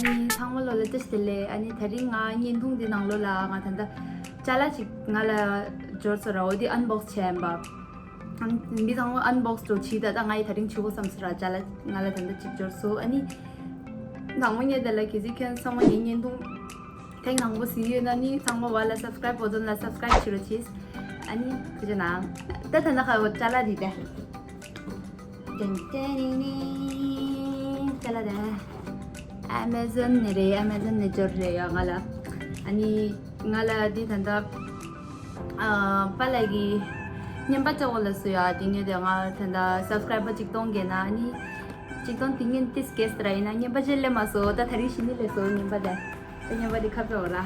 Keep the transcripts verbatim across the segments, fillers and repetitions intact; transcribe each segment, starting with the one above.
ཨ་ནི་ཚང་མ་ལོ་ལ་བཀྲ་ཤིས་བདེ་ལེགས། ཨ་ནི་དེ་རིང་ང་བརྙན་ཐུང་འདི་ནང་ལོ་ལ་ང་ད་ལྟ་ཅ་ལག་ཅིག་ང་ལ་འབྱོར་སོང་ར། འོ་འདི་ཨན་བོག་སི་བྱས་ཡིན་པ། ཨ་ནི་མི་ཚང་མ་ཨན་བོག་སི་འགྲོ་བྱེད། ད་ལྟ་ང་ཡི་དེ་རིང་བྱེད་དགོས་བསམ་སོང་ར། ཅ་ལག་ང་ལ་ད་ལྟ་ཅིག་འབྱོར་སོང་། ཨ་ནི་དང་པོ་ངས་དེ་ལ་གལ་སྲིད་ཁྱོད་ཚང་མ་ངའི་བརྙན་ཐུང་ཐེངས་དང་པོ་གཟིགས་ཡོད་ན་ནི་ཚང་མ་བ་ལ་སབ་སི་ཀ་རབ་འོ་ཙམ་ལ་སབ་སི་ཀ་རབ་བྱེད་རོགས་གྱིས། ཨ་ནི་ཐུགས་རྗེ་གནང་། ད་ད་ལྟ་ཁ་འོ་ཅ་ལག་འདི་ད། ཏན་ཏན་ནི་ནི། ཅ་ལག་ད། ཨ་མེ་ཛོན་ནས་རེད། ཨ་མེ་ཛོན་ནས་འབྱོར་རེད་ཡ་ང་ལ། ཨ་ནི་ང་ལ་འདི་ད་ལྟ་ཨ་པཱ་ལགས་ཀྱིས་རྔན་པ་བཅག་དགོས་ལབ་སོང་ཡ། དེ་ངས་དེ་ང་ད་ལྟ་སབ་སི་ཀ་རབ་པ་ཆིག་སྟོང་བརྒལ་ན། ཨ་ནི་ཆིག་སྟོང་དེ་ངས་ཏིས་གེས་ར་ཡིན་ན་རྔན་པ་ཅིག་སླེབས་མ་སོང་། ད་དེ་རིང་གཞི་ནས་སླེབས་སོང་རྔན་པ་དེ། ད་རྔན་པ་དེ་ཁ་པར་འོ་ར།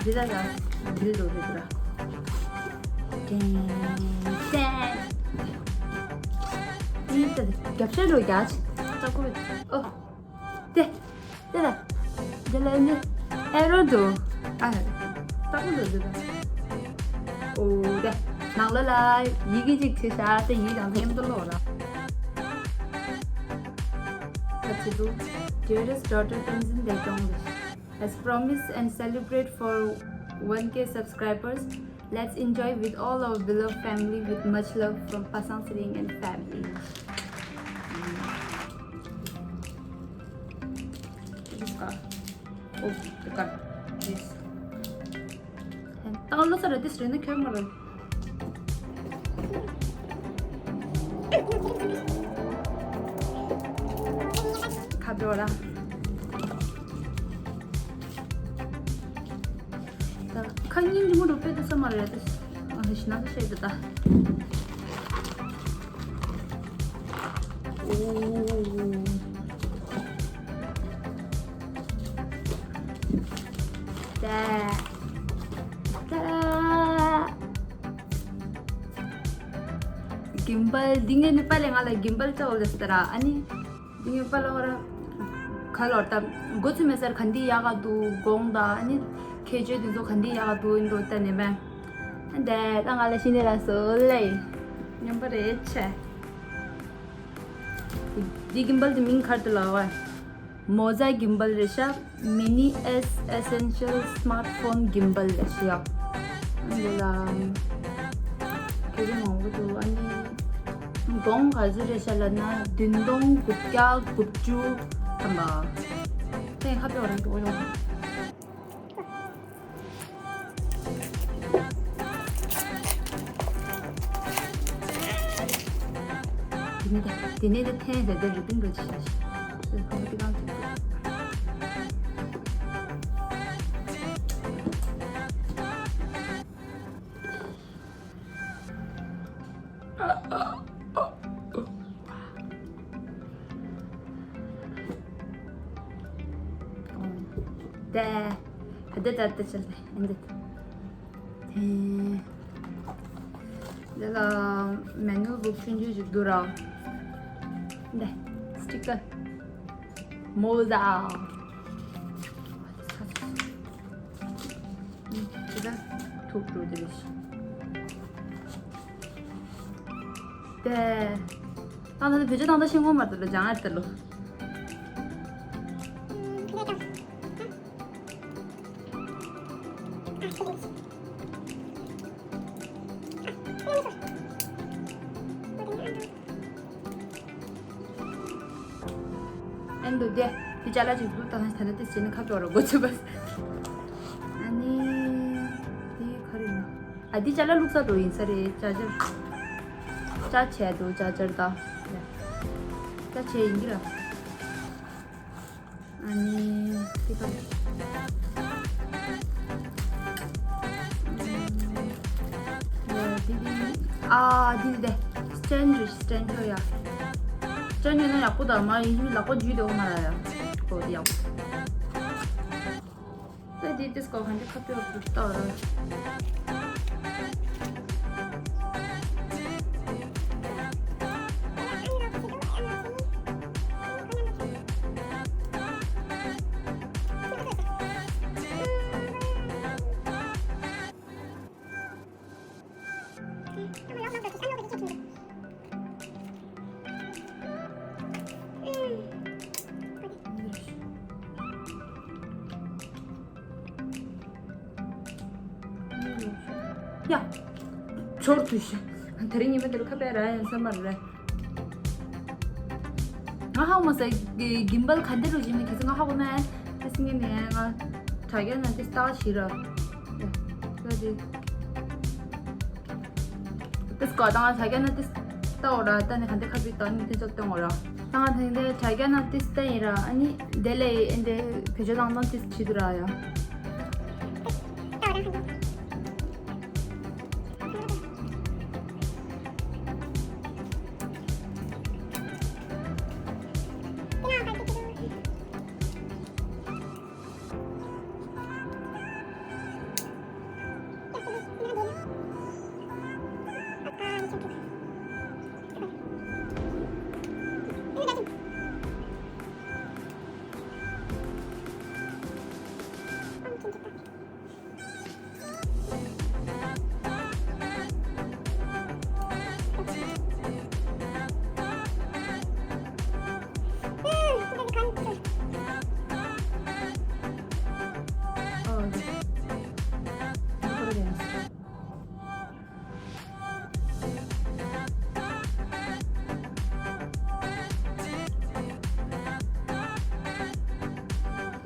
འདི་ལ་ལ་འདི་རུ་རེད་ར། ཏན་ཏན། འདི་ལྟ་རྒྱབ་ཤ་རུ་རྒྱག་ཅིག་ལྟ་གོ། ཨོ། དེ། དེ་ལ། དེ་ལ་ནི་ཨེ་རོ་འདུག་ཨ། ལྟ་གོ་འདུག་འདི་ལ། ཨོ་དེ། ནང་ལོ་ལ་ཡི་གེ་ཅིག་བྲིས་ཤག་དེ་ཡིག་དང་མཉམ་དུ་ཀློག་ར། ཁ་ཆེ་འདུག Dearest daughter Tenzin Daitong, as promise and celebrate for one K subscribers, let's enjoy with all our beloved family with much love from Pasang Sering and family. This car. Oh, the car. This. ད་ལོ་སར་དེ་སུ་རེད་ན་ཁྱོད་མ་རེད། ཁ་བྲོ་ར། ད་ཁ་ཉིན་གྱི་མུ་རུ་དཔེ་དུ་ས་མ་རེད་དེ། ཨ་ཧེ་ཤི་ན་དུ་ཤེས་དུ་ད། ཨོ། ད། ད། གིམ་བལ་འདི་ངས་ནི་པཱ་ལགས་ང་ལ་གིམ་བལ་ཅོག་ལས་སྟ་ར། ཨ་ནི་འདི་ངས་པཱ་ལགས་ར་ག་ལོར་ད་འགོ་ཚུགས་མེད་སར་ག་འདི་ཡག་ག་འདུག་དགོངས་ད། ཨ་ནི་ཁྱད་ཆོས་འདི་ཚོ་ག་འདི་ཡག་ག་འདུག་འགྲོ་ལྟ་ནས་མེད། ཨ་འདས་ད་ང་ལ་ཤི་ནས་ལ་སོ་ལེ་ཉམས་པ་རེད་ཆེ། འདི་གིམ་བལ་འདི་མིང་ག་རེ་ལབ་བ། མོ་ཛ་གིམ་བལ་རེད་ཤག Mini S Essential Smartphone Gimbal ལབ་ཤག་འདི་ལ་ཁྱེད་ཀྱི་མང་པོ་འདུག་ཨ་ནི་གོང་ག་ཚོད་རེད་ཤག་ལབ་ན་བདུན་སྟོང་དགུ་བརྒྱ་དགུ་བཅུ་ཐམ་པ། དེ་ཁ་པའི་འོ་རང་འགྲོ་ཡོང་། དེ་ནས་དེ་ནས་དེ་འཐེན་ཟེར་དེ་རི་པིན་འགྲོ་ཆེ་ཞེས་ཁོང་གི་རང་ཐུག་འདུག་ད་ད་ད་ད་ད་ད། དེ་ལ་མེ་ནུལ་བུག་ཆུང་ཆུང་ཞིག་འདུག་ར། འདི་སི་ཊི་ཀར་མོ་ཛ། དེ་ད་ཐུག་འགྲོ་དེ་རེད། དེ། ད་ད་བེད་སྤྱོད་བཏང་ད་ཤེས་ངོ་མ་ད་ལོ་ལྗང་ཨར་ད་ལོ། ཨན་འདུག་དེ་དེ་ཅ་ལག་ཅིག་འདུག་ད་ནི་ད་ནི་དེ་བྱས་ནས་ཁ་ཅོག་ར་སྒོ་ཕྱེ་བ། ཨ་ནི་དེ་ག་རེ་ཡིན་ན། ཨ་དེ་ཅ་ལག་བླུགས་ས་འགྲོ་ཡིན་ས་རེད། ཅ་ཅར། ཅ་བྱས་འདུག་ཅ་ཅར་ད། ཅ་བྱས་ཡིན་གྱི་ར། ཨ་ནི་ཅི་ག་ཨ་དེ་དེ་ཨ་དེ་དེ་སི་ཊེན་རེད། སི་ཊེན་ཡོད་ཡ། སི་ཊེན་ཡོད་ན་ཡག་པོ་དང་མ་ཡིན་ལག་པ་འཇུས་དེ་འོ་མ་ར་ཡ། ཨོ་དེ་ཡག་པོ། ད་དེ་དེ་སྐོར་གང་དེ་ཁ་པེ་བ་བུ་ཏོ་ར། ཡ། ཆོར་དུ་ཤི། དེ་རིང་ཉི་མ་དེ་རུ་ཁ་པའི་ར་ཡང་སེམས་པར་རེད། ང་ཧ་གོ་མ་སོང་། གི་གིམ་བལ་ག་འདི་རུ་བྱེད་མིན་གི་ཚོད་ང་ཧ་གོ་མེད། ཨེ་སི་ངེ་ནས་ང་དྲ་རྒྱ་ན་དེ་ལྟ་བ་ཞིག་ར། ཡ། ད་དེ། ཏིས་ཀོ་ད་ང་དྲ་རྒྱ་ན་ཏིས་ལྟ་འོ་ར། ད་ནི་ག་འདི་ཁ་པའི་ད་ནི་དེ་ཚོ་སྟོན་འོ་ར། ད་ང་དེ་འདི་དྲ་རྒྱ་ན་ཏིས་ལྟ་ཡིན་ར། ཨ་ནི་དེ་ལས་ཨེ་འདི་བེད་སྤྱོད་བཏང་སྟངས་ཏིས་བྱེད་དུ་ར་ཡ།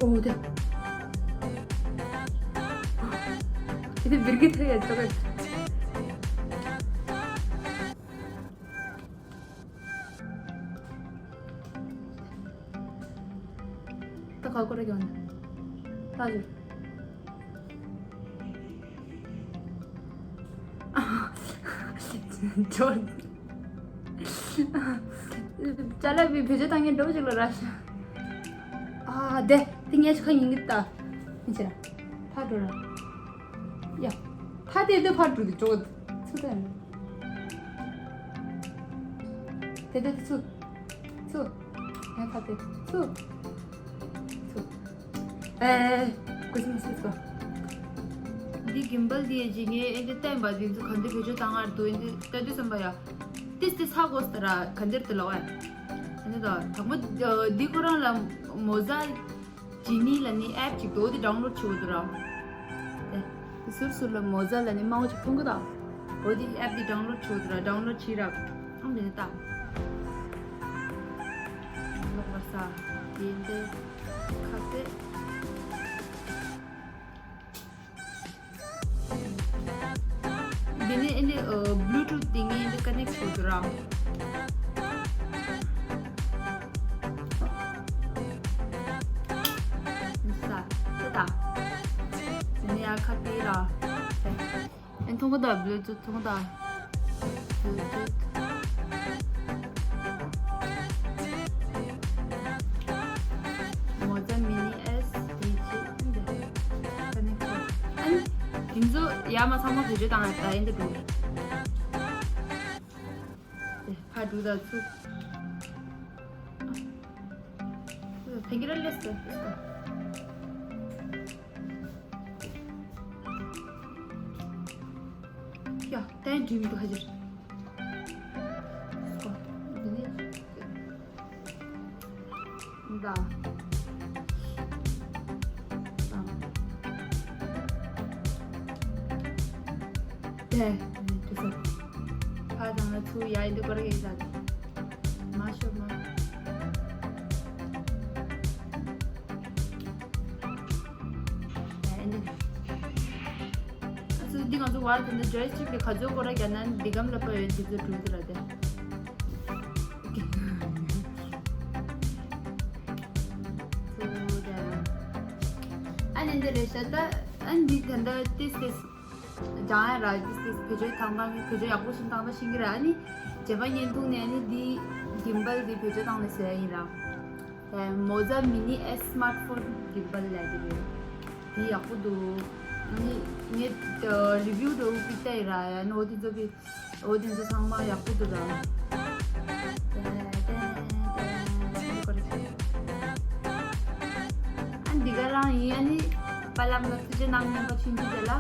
ཨོ་དེ། དེ་བིར་གི་ཐོས་ཡ་ཆོག་གི། ད་ག་གོ་ར་གྱོན་ད་ལྟ་ཞུ། ཅོ། ཅ་ལག་པའི་བེད་སྤྱོད་བཏང་མཁན་འདྲ་པོ་ཅིག་ལ་ར་ཤ། ཨ་དེ་དེ་ངས་ཆ་ཁ་ཡིན་གི་ད། ཡིན་ཕྱིར། ཕར་འགྲོ་ར། ཡ། ཕར་དེ་དེ་ཕར་འགྲོ་དེ་ཅོ། ཚུར་ད། དེ་དེ་ཚུར། ཚུར། ཡ་ཕར་དེ་ཚུར། ཚུར། ཨེ། ཀུ་སི་མ་སི་ཀོ། འདི་གིམ་བལ་འདི་ཡི་ཇི་ངས་ཨེ་འདི་བསྟན་པ་འདི་ཚོ་ག་འདི་བེད་སྤྱོད་བཏང་ངར་འདུག་ཨེ་འདི་ལྟ་དུས་བསམ་པ་ཡ། ཏིས་ཏིས་ཧ་གོ་སྟེ་ར་ག་འདིར་དུ་ལོག་ཨེ། ཨེ་འདི་དང་དང་པོ་འདི་ཁོ་རང་ལ་མོ་ཛ་ཇི་ནི་ལ་ནི་ཨེབ་ཅིག་འདུག་འོ་འདི་ཌའུན་ལོཌ་བྱེད་དགོས་འདུག་ར། ཨེ། ཟུར་ཟུར་ལ་མོ་ཛ་ལ་ནི་མང་པོ་ཅིག་མཐོང་གི་ད། འོ་འདི་ཨེབ་འདི་ཌའུན་ལོཌ་བྱེད་དགོས་འདུག་ར། ཌའུན་ལོཌ་བྱེད་ར། ཨང་འདི་ནི་ལྟ། ལོག་པར་ས། འདི་འདི། ཁ་ཟས། འདི་ནི་ཨེ་ནི་ཨ་བྷུ་ལུ་ཊུཐ་འདི་ངས་འདི་ཀ་ནེག་བྱེད་དགོས་ར། ས། ད་ད། འདི་ནི་ཡ་ཁ་ཏི་ར། ཨེ་མཐོང་གི་ད། བྷུ་ལུ་ཊུཐ་མཐོང་གི་ད། བྷུ་ལུ་ཊུཐ། མོ་ཛ་མི་ནི་ཨེས་ཌི་ཇི་འདི། ཀ་ནེག་ཤན། ཨ་ནི་དེ་ཚོ་ཡར་མར་ཚང་མ་བེད་སྤྱོད་བཏང་ཡ་ད་ཡིན་འདི་འདུག་ཕར་འགྲོ་ད་ཚུར། ཕན་གྱི་ར་ལེས་ཏེ། ཡ། ད་འགྲིག་མི་འདུག་ཧ་ཅིར། འདི་ནི། ད། ད། དེ། དུས་ཚོད། ཕ་དང་ང་ཚུར་ཡ་ཡི་འདི་སྐོར་གྱི་ཡིན་ད། མ་ཤོར་མ། ཨ་ཚོ་འདི་ང་ཚོ་བར་དེ་འདྲ་ཇོ་ཡི་སི་ཊིག་དེ་ག་ཚོད་སྐོར་ར་རྒྱ་ནང་འདི་གམ་ལ་པ་ཡོད་འདི་ཚོ་གྲུབ་ཚོད་ར་དེ། ཨ་ནི་འདི་རེད་ཤག་ད་ཨ་འདི་ད་ལྟ་ཏིས་ཏིས་སྦྱང་ཡ་ར་ཏིས་ཏིས་བེད་སྤྱོད་བཏང་སྟངས་བེད་སྤྱོད་ཡག་པོ་ཞིག་བཏང་སྟངས་ཤེས་ཀྱི་ར། ཨ་ནི་རྗེས་མ་བརྙན་ཐུང་ནས་ཨ་ནི་འདི་གིམ་བལ་འདི་བེད་སྤྱོད་བཏང་ནས་བཟོ་ཡ་ཡིན་ར། ཨེ། མོ་ཛ་མི་ནི་ཨེས་སི་མར་ཊི་ཕོན་གིམ་བལ་ལབ་ཀྱི་རེད། འདི་ཡག་པོ་འདུག་ཨ་ནི་ངས་རི་བིའུ་འདྲ་བོ་ཅིག་བལྟས་ཡིན་ར། ཡ་ནི་འོ་དེ་ཚོ་གི་འོ་དེ་ཚོ་ཚང་མ་ཡག་པོ་འདུག་ར། ཏན་ཏན་ཏན་ཏན་ཀོ་རེ། ཨ་འདི་ག་རང་ཡིན། ཨ་ནི་ པ་ལམ་ལ་ཐུགས་རྗེ་གནང་། རྣམ་པ་ཆུང་ཆུང་དེ་ལ།